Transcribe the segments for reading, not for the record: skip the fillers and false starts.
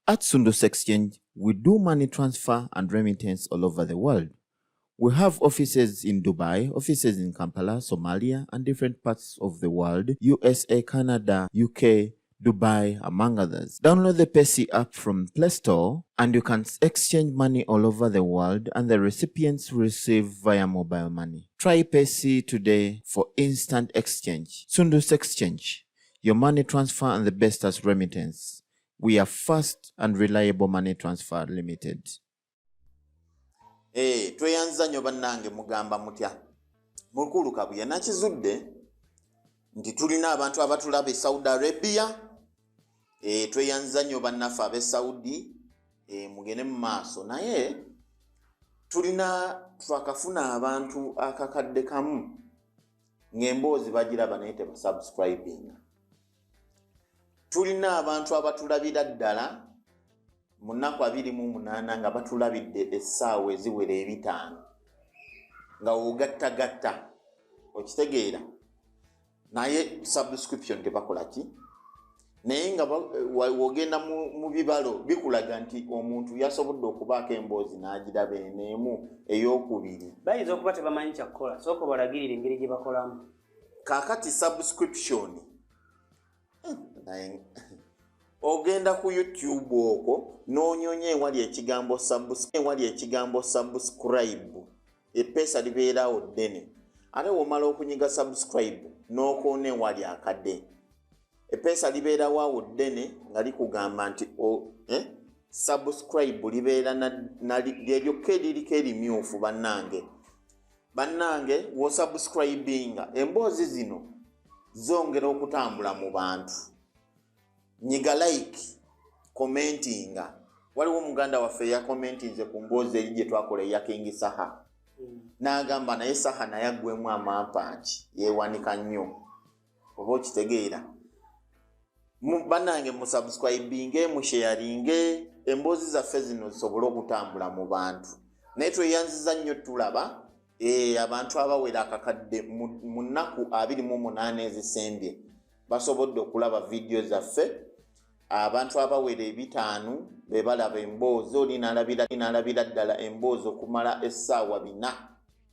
At Sundus Exchange, we do money transfer and remittance all over the world. We have offices in Dubai, offices in Kampala, Somalia, and different parts of the world, USA, Canada, UK, Dubai, among others. Download the Payc app from Play Store and you can exchange money all over the world and the recipients receive via mobile money. Try Payc today for instant exchange. Sundus Exchange, your money transfer and the best as remittance. We are fast and reliable money transfer limited. Hey, tweyanza nnyo bannange. Mugamba mutya? Mukulu Kabuye, nakizudde nti tulina abantu abatulaba e Saudi Arabia. Tweyanza nnyo bannaffe ab'e Saudi, mugende mu maaso. Naye tulina twakafuna abantu akakadde kamu ng'emboozi bagiraba naye tebasubscribinga. Tulina abantu abatulabira ddala mu nnaku 28 nga batulabidde essaawa eziwera 50 nga wogattagatta, okitegeera, naye subscription tebakola ki. Naye nga wogenda mu bibalo bikulaga nti omuntu yasobodde okubaako emboozi n'agiraba eneemu eyokubiri. Bayinza okuba tebamanyi kyakukola. Sooka obalagirira engeri gye bakolamu. Kaakati subscription, naye ogenda ku YouTube okwo n'onyonya ewali ekigambo subscribe, epeesa libeerawo ddene. Ate womala okunyiga subscribe n'okoona ewali akadde, epeesa libeerawo awo ddene nga likugamba nti subscribe libeera lyeryokka eririko erimyufu. Bannange, bannange, wosubscribinga emboozi zino zongera okutambula mu bantu. Nyiga like, commentinga. Waliwo muganda waffe yakomentinze ku mboozi eri gye twakola eya King Saha, n'agamba naye Saha naye aggwemu amampanki, yeewanika nnyo, oba okitegeera. Bannange, musubscribinge, musharinge emboozi zaffe zino zisobole okutambula mu bantu. Naye tweyanziza nnyo, tulaba abantu abawera akakadde mu nnaku 28 ezisembye basobodde okulaba vidiyo zaffe. Abantu abawera 500 be balaba emboozi. Oli n'alabira ddala emboozi okumala essaawa 4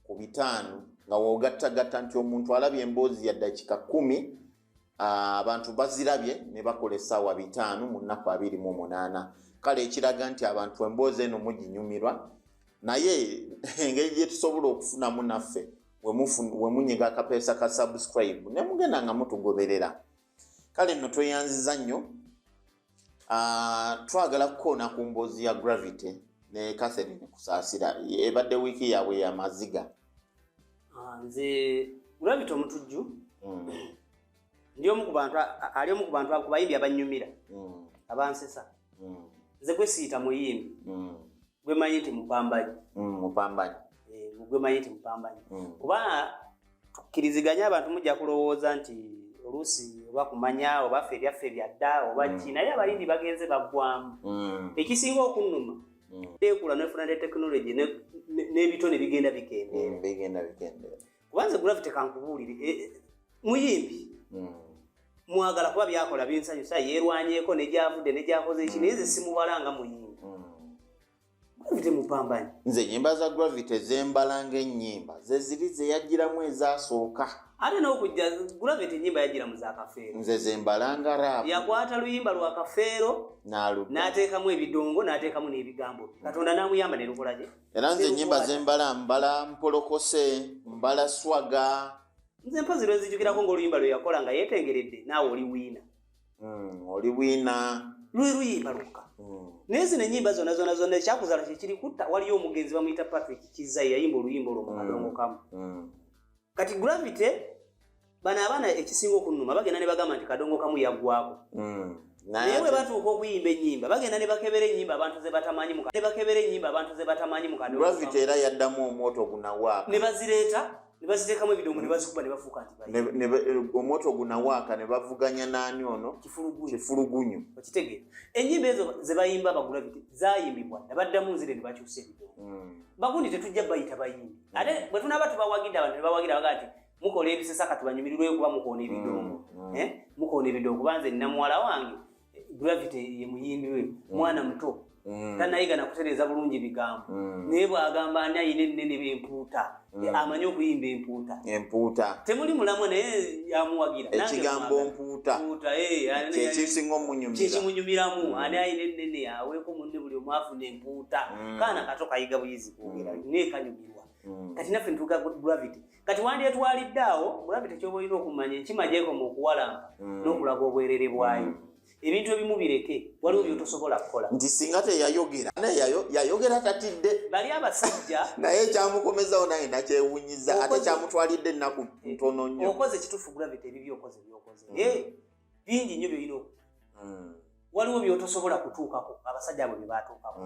ku 5, nga woogattagatta nti omuntu alabye emboozi ya ddakika 10, abantu bazirabye ne bakola essaawa 500 mu nnaku 28. Kale ekiraga nti abantu emboozi eno muginyumirwa. Naye engeri gye tusobola okufunamu naffe, we munyiga akapeesa ka subscribe ne mugenda nga mutugoberera. Kale nno tweyanziza nnyo. Twagala kukoona ku mboozi ya Gravity ne Catherine Kusaasira. Ebadde wiiki yaabwe yamaziga. Nze Gravity Omutujju ndi omu ku bantu ali omu ku bantu ku bayimbi abanyumira, abansesa. Nze gwe siita muyimbi, gwe manyi nti mupambanyi. Mupambanyi. Eh, gwe manyi nti mupambanyi, kuba tukkiriziganye, abantu mujja kulowooza nti oluusi oba kumanya oba ffe ebyaffe byadda oba ki, naye abayimbi bagenze baggwamu. Ekisinga okunnuma, ekula nefuna ne tekinologi n'ebitone bigenda bikendeera. Bigenda bikendeera. Kuba nze Gravity kankubuulire, muyimbi mwagala kuba byakola binsanyusa, yeerwanyeeko negyavudde negyakoze eki, naye nze simubala nga muyimbi. Gravity mupambanyi. Nze enyimba za Gravity zembala ng'ennyimba ze ziri ze yagiramu ezasooka. Ate n'okujja Gravity ennyimba yagira mu zakafeero. Nze zembala nga rap. Yakwata luyimba lwa Kafeero n'aludda n'ateekamu ebidongo, n'ateekamu n'ebigambo bye. Katonda n'amuyamba ne lukola gye. Era nze ennyimba zembala, mbala Mpolokose, mbala Swaga. Nze mpozi lwenzijukirako ng'oluyimba lwe yakola nga yeetengeredde naawe oli wiina. Oli wiina. Lwe luyimba lwokka. Naye zino ennyimba zonna zonna zonna, ekyakuzaala kyekiri kutta. Waliyo omugenzi bamuyita Patrick Kiza, yayimba oluyimba olwo mu kadongo kamu. Kati Gravity, bano abaana ekisinga okunnuma, bagenda ne bagamba nti kadongo kamu yaggwako. Naye bwe batuuka okuyimba ennyimba, bagenda ne bakebera ennyimba abantu ze batamanyi ne bakebera ennyimba abantu ze batamanyi mu kadongo Gravity kamu. Era yaddamu omwoto gunawaaka. Ne bazireeta ne baziteekamu ebidongo ne bazikuba ne bafuuka nti bayi Omwoto gunawaaka ne bavuganya naani ono? Kifulugunyu. Kifulugunyu. Okitegeera, ennyimba ezo ze bayimba ba Gravity zayimbibwa dda, baddamu nzire ne bakyusa ebidongo. Bagundi tetujja bayita bayimbi. Ate bwe tunaaba tubawagidde, abantu ne bawagira, bagaa nti mukola ebisesa, katubanyumirirweyo kuba mukoona ebidongo. Eh, mukoona ebidongo, kuba nze nina muwala wange. Gravity ye muyimbi we, mwana muto, tanayiga nakutereeza bulungi bigambo, naye bw'agamba ani ayina ennene b'empuuta, amanyi okuyimba empuuta. Empuuta. Temuli mulamwa, naye amuwagira. Nange Ekigambo mwagala. mpuuta. Mpuuta, Kyekisinga omunyumira. Kyekimunyumiramu. Ani ayina ennene aweeko munne, buli omu afuna empuuta. Kaana kato kayiga buyizi kwogera, naye kanyumirwa. Kati naffe ntuuka Gravity, kati wandyetwalidde awo. Gravity kyoba olina okumanya, enkima gyekoma okuwalampa n'okulaga obwerere bwayo. Ebintu ebimu bireke, waliwo byotosobola kukola. Nti singa teyayogera, naye yayogera tatidde. Bali abasajja. Naye ekyamukomezawo naye nakyewunyiza ate kyamutwalidde ennaku ntono nnyo. Okoze kituufu, Gravity, ebyo byokoze byokoze. Bingi nnyo byolina waliwo byotosobola kutuukako, abasajja abo bye batuukako.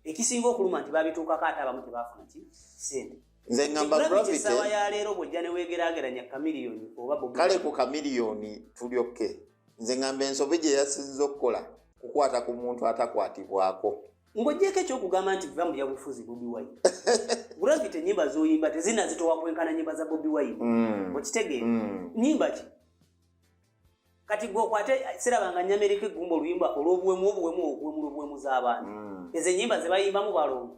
Ekisinga okuluma nti babituukako, ate abamu tebafuna ki sente. Nze ngamba Gravity, Gravity essaawa ya leero bw'ojja ne weegeraageranya Chameleone oba Bobi Kale Wine. Ku Chameleone tulyokke, nze ngamba ensobi gye yasinze okukola kukwata ku muntu atakwatibwako. Ng'ogyeko ekyokugamba nti va mu byabufuzi, Bobi Wine, Gravity, ennyimba z'oyimba tezinazitowa kwenkana nyimba za Bobi Wine. Okitegeera? Nyimba ki kati gwe okwate? Sirabanga nyamerika eggumba oluyimba olw'obuwemu, obuwemu, okuwemula, obuwemu z'abantu. Ezo ennyimba ze bayimbamu balongo.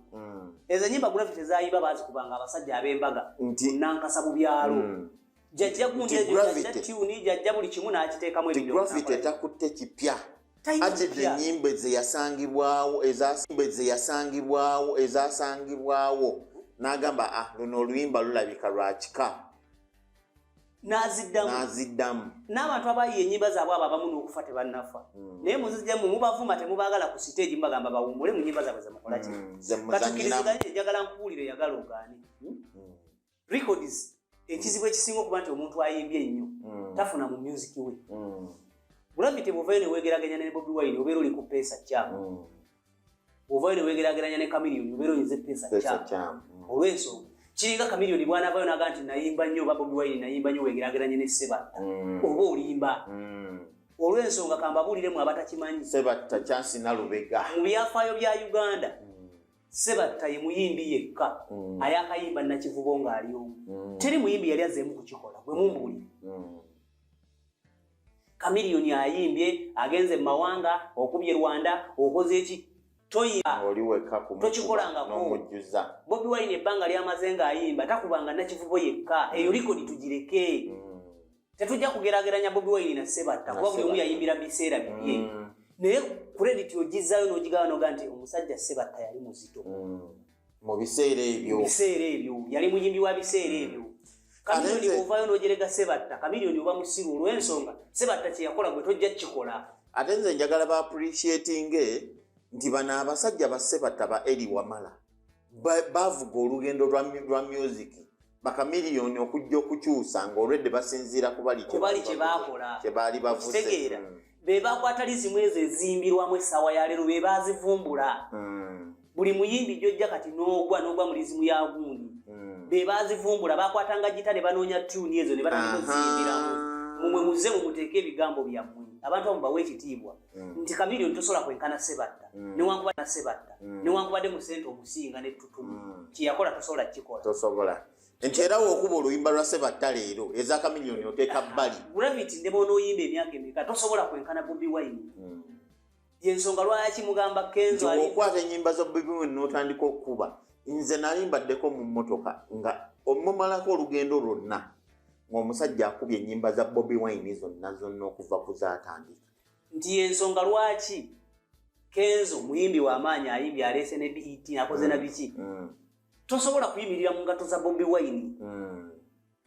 Ezo ennyimba Gravity zayimba bazikubanga abasajja ab'embaga nankasa mu byalo. Jajja gundi Nti ejo jajja Gravity tune, jajja buli kimu n'akiteekamu Nti ebibyo. Gravity takutte kipya. Talina Ajidde kipya. ennyimba zeyasangibwawo, ezasangibwawo, ezasangibwawo, n'agamba, "Ah, luno oluyimba lulabika lwa kika." N'aziddamu. N'aziddamu. N'abantu abayiye ennyimba zaabwe abo abamu n'okufa tebannafa, naye muzijjamu mubavuma, temubaagala ku siteegi, mubagamba bawummule mu nyimba zaabwe zemukolaki. Ze muzanyiramu. Katukkiriziganye, njagala nkubuulire, yagala ogaane, records ekizibu ekisinga okuba nti omuntu ayimbye ennyo tafuna mu music we. Gravity, bw'ovayo ne weegeraganya ne Bobi Wine, obeera oli ku peesa kyamu. Bw'ovayo ne weegeraganya ne Chameleone, obeera oyinza epeesa Peesa kyamu. kyamu. Olw'ensonga kiringa Chameleone bw'anaavayo naga nti nayimba nnyo, oba Bobi Wine nayimba nnyo, weegeraganye ne Sebatta, oba olimba. Olw'ensonga kambabuuliremu abatakimanyi. Sebatta kyansina lubega. Mu byafaayo bya Uganda, Sebatta ye muyimbi yekka ayakayimba Nakivubo ng'ali omu. Teri muyimbi yali azzeemu kukikola. Bwe mumbuulire, Chameleone ayimbye, agenze mu mawanga, okubye Rwanda, okoze eki, toyimba. Oli wekka kumukuba Tokikolangako. n'omujjuza. Bobi Wine ebbanga lyamaze ng'ayimba takubanga Nakivubo yekka. Eyo likodi tugireke. Tetujja kugeraageranya Bobi Wine na Sebatta, kuba buli omu Sebatta. yayimbira biseera bibye. Naye credit ogizaayo n'ogigaba noga nti omusajja Sebatta yali muzito. Mu biseera ebyo. Mu biseera ebyo yali muyimbi wa biseera ebyo. Chameleone, bw'ovaayo n'ogerega Sebatta, Chameleone oba musiru, olw'ensonga Sebatta kye yakola gwe tojja kukikola. Ate nze njagala ba appreciatinge nti bano abasajja ba Sebatta, ba Eri Wamala, bavuga olugendo lwa music, ba Chameleone okujja okukyusa ng'olwedde basinziira ku bali Ku bali kye baakola. Kye baali bavuze. Kitegeera? Be bakwata lizimu ezo ezimbirwamu essaawa ya leero, be bazivumbula. Buli muyimbi gyojja kati n'ogwa mu lizimu ya gundi. Be bazivumbula, bakwatanga gita ne banoonya tune ezo ne batandika oziyimbiramu. Mumwe muze mumuteeke ebigambo byammwe, abantu abo bawe ekitiibwa nti Chameleone tosobola kwenkana Sebatta, newankubadde Sebatta, newankubadde mu sente omusinga nettutumu, kyeyakola tosobola kukikola. Tosobola, nti era wokuba oluyimba lwa Sebatta leero, eza Chameleone oteeka bbali. Gravity, ne bw'onooyimba emyaka emeka, tosobola kwenkana Bobi Wine. Yensonga lwaki mugamba Nti Kenzo ali bw'okwata ennyimba za Bobi Wine n'otandika okukuba, nze nali mbaddeko mu mmotoka nga omumalako olugendo lwonna ng'omusajja akubye ennyimba za Bobi Wine zonna zonna okuva ku zaatandika. Nti yensonga lwaki Kenzo muyimbi w'amaanyi, ayimbye, aleese ne BET, akoze na biki, tosobola kuyimirira mu ngato za Bobi Wine,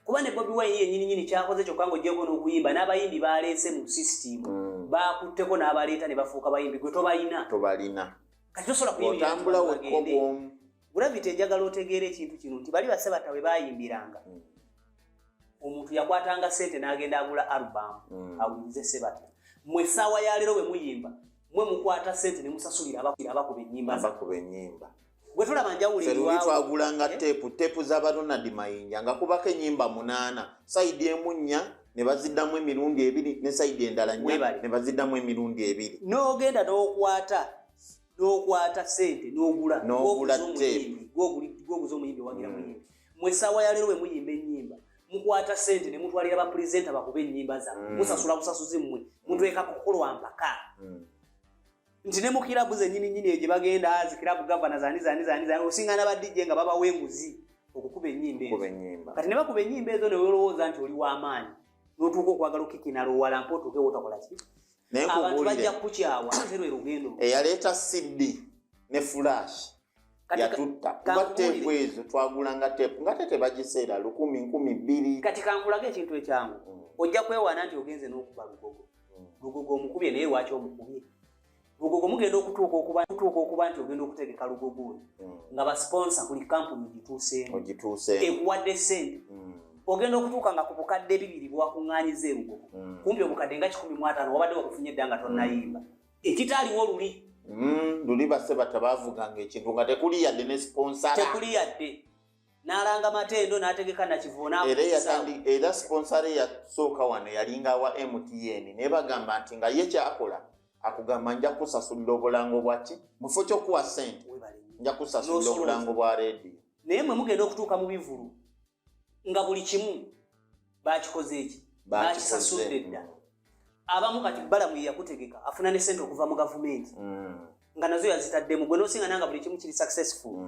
kuba ne Bobi Wine yennyini nyini kyakoze kyokka ng'ogyeko n'okuyimba, n'abayimbi baleese mu sisitimu, bakutteko n'abaleeta ne bafuuka bayimbi, gwe tobalina. Tobalina. Kati tosobola kuyimirira Otambula nti wekka bagende. bwomu. Gravity, enjagala otegeera ekintu kino nti bali basebata bwe bayimbiranga, omuntu yakwatanga sente n'agenda agula alubamu awulirize Sebata. Mwe essaawa ya leero bwe muyimba, mwe mukwata sente ne musasulira abakuba ennyimba za Abakuba ennyimba. Bwe tulaba njawulo Ffe luli eriwawo. twagulanga teepu, teepu z'aba Ronald Mayinja nga kubako ennyimba munaana, side emu nnya ne baziddamu emirundi ebiri, ne side endala nnya Weebale. ne baziddamu emirundi ebiri. N'ogenda n'okwata sente n'ogula N'ogula gw'oguza tape. omuyimbi, gw'oguza omuyimbi, owagira muyimbi. Mwe essaawa ya leero bwe muyimba ennyimba, mukwata sente ne mutwalira bapresenter bakuba ennyimba zammwe. Musasula busasuzi, mmwe mutweka kukolwa mpaka. Nti ne mu kirabu zennyini nnyini eyo gye bagenda, zikirabu gavana zani zani zani zani, osingana ba DJ nga babawa enguzi okukuba ennyimba kuba ezo. Ennyimba. Kati ne bakuba ennyimba ezo, ne weerowooza nti oli w'amaanyi, n'otuuka okwagala okikina lwowalampa otuuke wotakola ki. Naye Abantu nkubuulire, bajja kukukyawa, ate lwe lugendo lwo. Eyaleeta CD ne flash Kati yatutta, kuba kankubuulire. Teepu ezo twagulanga teepu nga te tebagiseera 1000, 2000. Kati kankulage ekintu ekyangu. Ojja kwewaana nti ogenze n'okuba Lugogo. Lugogo omukubye, naye lwaki omukubye Lugogo? Mugenda okutuuka okuba nti ogenda okutegeka Lugogo oyo nga ba sponsor, buli kampuni ogituuseemu, Ogituuseemu. ekuwadde sente. Ogenda okutuuka nga ku bukadde 2 bwakuŋŋaanyiza erugogo, kumpi obukadde nga 150 wabadde wabufunye edda nga tonnayimba, ekitaaliwo luli. Luli baseba tebavuganga ekintu nga tekuli yadde ne sponsor. Tekuli yadde, n'alanga Matendo, n'ategeka Nakivubo. Era era sponsor eyasooka wano yalinga wa MTN, naye bagamba nti nga ye kyakola akugamba, "Nja kusasulira obulango bwaki mu kifo ky'okuwa ssente, nja kusasulira N'osolooza. obulango bwa rediyo." Naye mwe mugenda okutuuka mu bivulu nga buli kimu bakikoze eki, bakisasudde dda. Abamu kati Balamu ye yakutegeka, afuna ne sente okuva mu gavumenti nga nazo yazitaddemu, gwe nosinga nanga buli kimu kiri successful.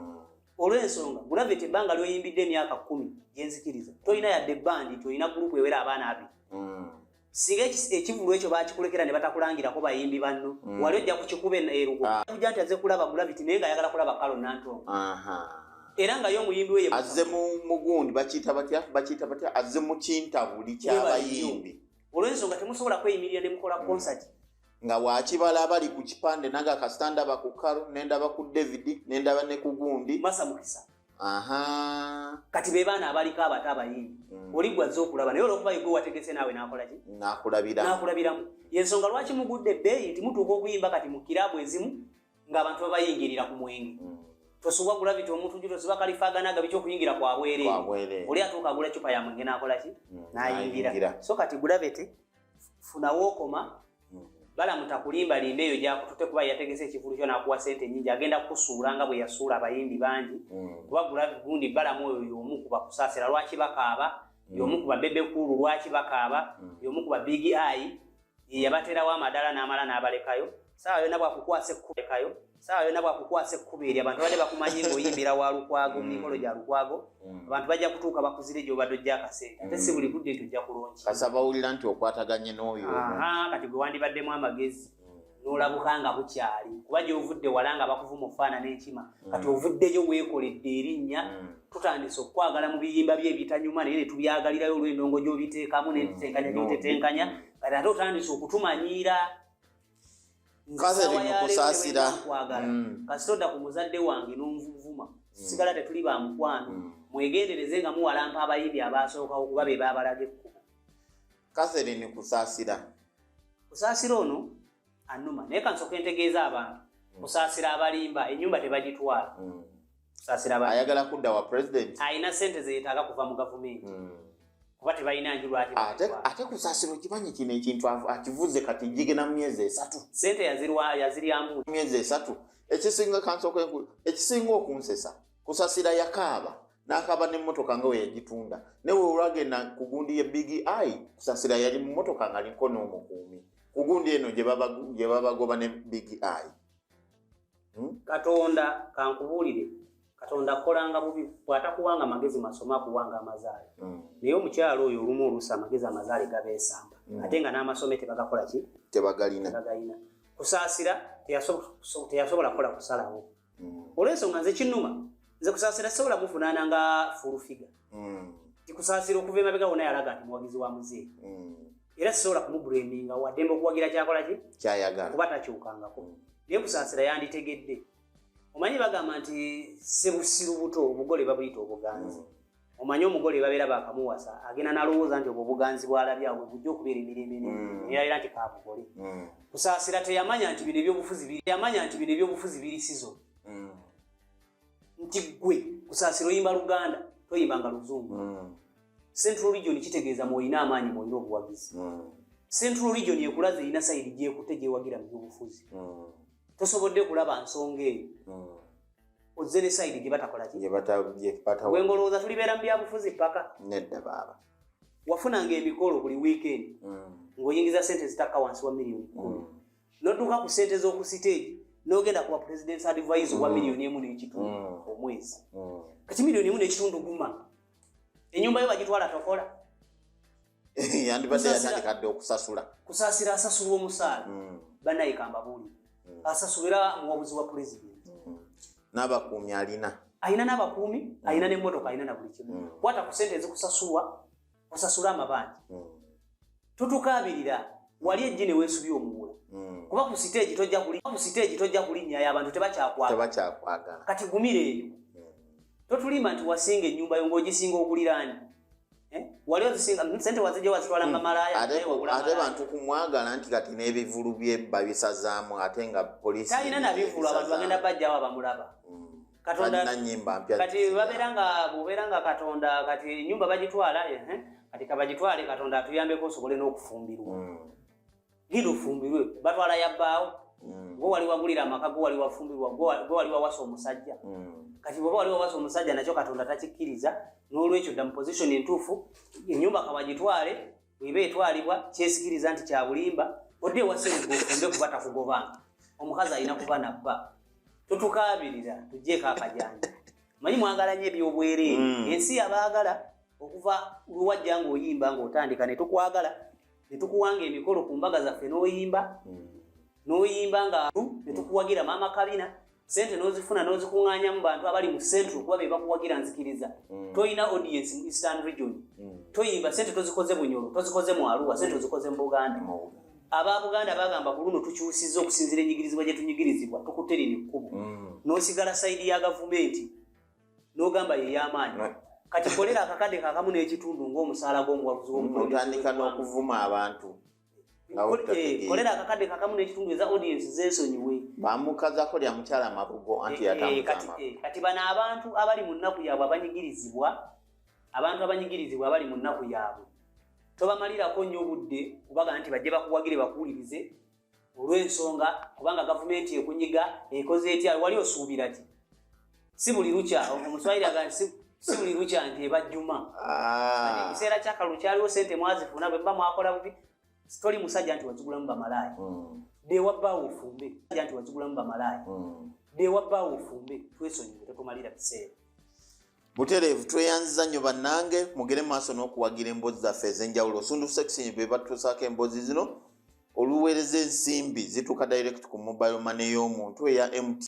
Olw'ensonga Gravity, ebbanga lyoyimbidde emyaka 10 gyenzikiriza, tolina yadde ebbandi, tolina group ewera abaana 20. Singa ekivulu ekyo bakikulekera ne batakulangirako bayimbi banno, wali ojja kukikuba erugo kuja nti aze kulaba Gravity, naye ng'ayagala kulaba Kalo Nantongo, era nga ye omuyimbi we ye Azze mu mugundi, bakiyita batya, bakiyita batya, azze mu kintabuli ky'abayimbi. Olw'ensonga temusobola kweyimirira ne mukola concert. Nga wakibala bali ku kipande, nange kasita ndaba ku Karo, nendaba ku David, nendaba ne ku gundi. Masa Mukisa. Kati be baana abaliko abato abayimbi. Oli gwazze okulaba, naye olwokuba yegwe wategese, naawe nakola ki? Nakulabira. Nakulabiramu. Yensonga lwaki mugudde ebbeeyi, nti mutuuka okuyimba kati mu kiraabu ezimu ng'abantu babayingirira ku mwenge. Tosubwa Gravity omutuju, tosuba kalifaganaga biki, okuyingira kwa bwereere. Kwa bwereere. Oli atuuka agula cupa ya mwenge nakola ki? Nayingira. Nayingira. So kati Gravity, funa wookoma. Balamu takulimbalimba eyo gyakutute, kuba yategese ekivulu kyo nakuwa sente nyingi, agenda kukusuula nga bwe yasuula abayimbi bangi. Kuba gundi Balamu oyo y'omu ku bakusaasira lwaki bakaaba, y'omu ku ba Bebe Cool lwaki bakaaba, y'omu ku ba Big Eye, ye yabaterawo amadala n'amala n'abalekayo. Saawa yonna bwakukwasa ekkubo, saawa yonna bwakukwasa ekkubo eri abantu badde bakumanyi ng'oyimbira wa Lukwago mu mikolo gya Lukwago. Abantu bajja kutuuka bakuzire gy'obadde ojja akasente, ate si buli budde nti ojja kulonki. Kasa bawulira nti okwataganye n'oyo omu. Aha, kati gwe wandibaddemu amagezi n'olabuka nga bukyali, kuba gy'ovudde wala nga bakuvuma ofaanana enkima. Kati ovuddeyo weekoledde erinnya. Tutandise okukwagala mu biyimba bye ebitanyuma, naye ne tubyagalirayo olw'endongo gy'obiteekamu n'entetenkanya gy'otetenkanya. Kati ate otandise okutumanyiira. Nze Catherine, ssaawa ya leero okusaasira. ne nkwagala. Kasita odda ku muzadde wange n'onvuvuma, tusigala tetuli ba mukwano. Mwegendereze nga muwalampa abayimbi abasookawo, kuba be baabalaga ekkubo. Catherine Kusaasira. Kusaasira ono anuma, naye kansooka entegeeza abantu, Kusaasira abalimba, ennyumba tebagitwala. Kusaasira abalimba. Ayagala kudda wa president. Alina sente zeyetaaga kuva mu gavumenti, kuba tebalina nju, lwaki Ate bagitwala? Ate Kusaasira okimanyi kino ekintu akivuze kati gigenda mu myezi 3. Sente yaziryamu. Myezi 3. Ekisinga kansooka ekisinga okunsesa, Kusasira yakaaba n'akaaba n'emmotoka nga we yagitunda, naye we olwagenda ku gundi ye Big Eye, Kusasira yali mu mmotoka nga aliko n'omukuumi ku gundi eno gye babagoba ne Big Eye. Katonda, kankubuulire, Katonda akolanga bubi bw'atakuwanga magezi masome, akuwanga amazaale. Naye omukyalo oyo olumu oluusi amagezi amazaale gabeesamba, ate nga n'amasome tebagakola ki? Tebagalina. Tebagalina. Kusaasira teyasobola kukola kusalawo. Olw'ensonga nze kinnuma, nze Kusaasira sisobola muvunaana nga full figure. Tikusaasira okuva emabega wonna yalaga nti muwagizi wa muzeeyi, era sisobola kumublaminga, waddembe okuwagira kyakola ki? Kyayagala. Kuba takyukangako. Naye Kusaasira yanditegedde. Omanyi bagamba nti sebusiru buto, obugole babuyita obuganzi. Omanyi omugole babeera bakamuwasa, agenda nalowooza nti obwo obuganzi bwalabye awo bwe bujja okubeera emirembe n'emirembe, neyalira nti kabugole. Kusaasira teyamanya nti bino ebyobufuzi yamanya nti bino ebyobufuzi biri sizo, nti gwe Kusaasira oyimba Luganda, toyimbanga Luzungu. Central Region kitegeeza mwolina amaanyi, mwolina obuwagizi. Central Region ekulaza erina side gyekutte gyewagira mu byobufuzi. Tosobodde kulaba nsonga eyo, ozze ne side gye batakola ki? Gye bata. Gwe ngolowooza tulibeera mu byabufuzi paka? Nedda baaba. Wafunanga emikolo buli weekend, ng'oyingiza sente zitakka wansi wa miliyoni 10. Nodduka ku sente z'oku stage, n'ogenda kuba president's advisor wa 1.5 million omwezi. Kati 1.5 million, guma enyumba yo bagitwala, tokola. Yandibadde yatandika dde okusasula. Kusaasira asasulwa omusaala. Bannaye, kambabuulire, asasulira muwabuzi wa pulezidenti. N'abakuumi alina. Alina n'abakuumi, alina n'emmotoka, alina na buli kimu. Kwata ku sente ezikusasulwa, osasule amabanja. Totukaabirira wali ejji ne weesubya omuwula. Kuba ku stage tojja ku stage tojja kulinnyayo, abantu tebakyakwagala. Tebakyakwagala. Kati gumira eyo. Totulimba nti wasinga ennyumba yo, ng'ogisinga oguliraani. Eh? Wali ozisinga sente wazijja wazitwala mu bamalaaya. Ate naye wagula ate malaaya. Bantu kumwagala nti kati n'ebivulu bye babisazaamu, ate nga poliisi Talina nabivulu, abantu bagenda bajjawo abamulaba. Katonda Talina nyimba mpya. Kati babeera nga bw'obeera nga Katonda, kati ennyumba bagitwala, ehe, kati kabagitwale, Katonda atuyambeko osobole n'okufumbirwa. Genda ofumbirwe, batwala yabbaawo. Gwe wali wagulira amaka, gwe wali wafumbirwa, gwe wali wawasa omusajja. Kati bw'oba wali wawasa omusajja, nakyo Katonda takikkiriza. N'olwekyo dda mu position entuufu, ennyumba kabagitwale, bweba etwalibwa kyesikiriza nti kyabulimba, odde ewa Serugo ofumbe, kuba takugobanga. Omukazi alina kuba nabba. Totukaabirira, tugjeeko akajanja. Manyi mwagala nnyo ebyobwereere. Ensi yabaagala okuva lwewajja ng'oyimba, ng'otandika ne tukwagala, ne tukuwanga emikolo ku mbaga zaffe, n'oyimba, n'oyimba nga ne tukuwagira maama kabina, sente n'ozifuna n'ozikuŋŋaanya mu bantu abali mu central, kuba be bakuwagira. Nzikiriza toyina audience mu Eastern Region. Toyimba, sente tozikoze Bunyoro, tozikoze mu Arua, sente ozikoze mu Buganda. Aba Buganda bagamba ku luno tukyusiza okusinziira enyigirizibwa gye tunyigirizibwa, tukutte lino ekkubo. N'osigala side ya gavumenti, n'ogamba ye y'amaanyi. Kati kolera akakadde 1.5 ng'omusaala gw'omuwabuzi w'omukulembeze Otandika w'eggwanga. n'okuvuma abantu nga bw'otategeera. Kolera akakadde 1.5, eza audience zeesonyiwe. Bamukazako lya mukyala Mabugo anti yatambuza amabugo. Kati bano abantu abali mu nnaku yaabwe abanyigirizibwa, abantu abanyigirizibwa abali mu nnaku yaabwe, tobamalirako nnyo obudde kubaga nti bajje bakuwagire, bakuwulirize, olw'ensonga kubanga gavumenti ekunyiga, ekoze etya. Wali osuubira ki? Si buli lukya, omuswayiri aga nti si buli lukya nti ebajjuma. Ekiseera kyakalulu kyaliwo, sente mwazifuna, bwe mba mwakola bubi, toli musajja nti wazigulamu bamalaaya. Dewabbaawo ofumbe, nti wazigulamu bamalaaya. Dewabbaawo ofumbe, twesonyiwe, totumalira biseera. Butereevu, tweyanziza nnyo bannange. Mugere maaso n'okuwagira emboozi zaffe ez'enjawulo. Sundu Section be batuusaako emboozi zino. Oluweereza ensimbi zituuka direct ku mobile money y'omuntu eya MT.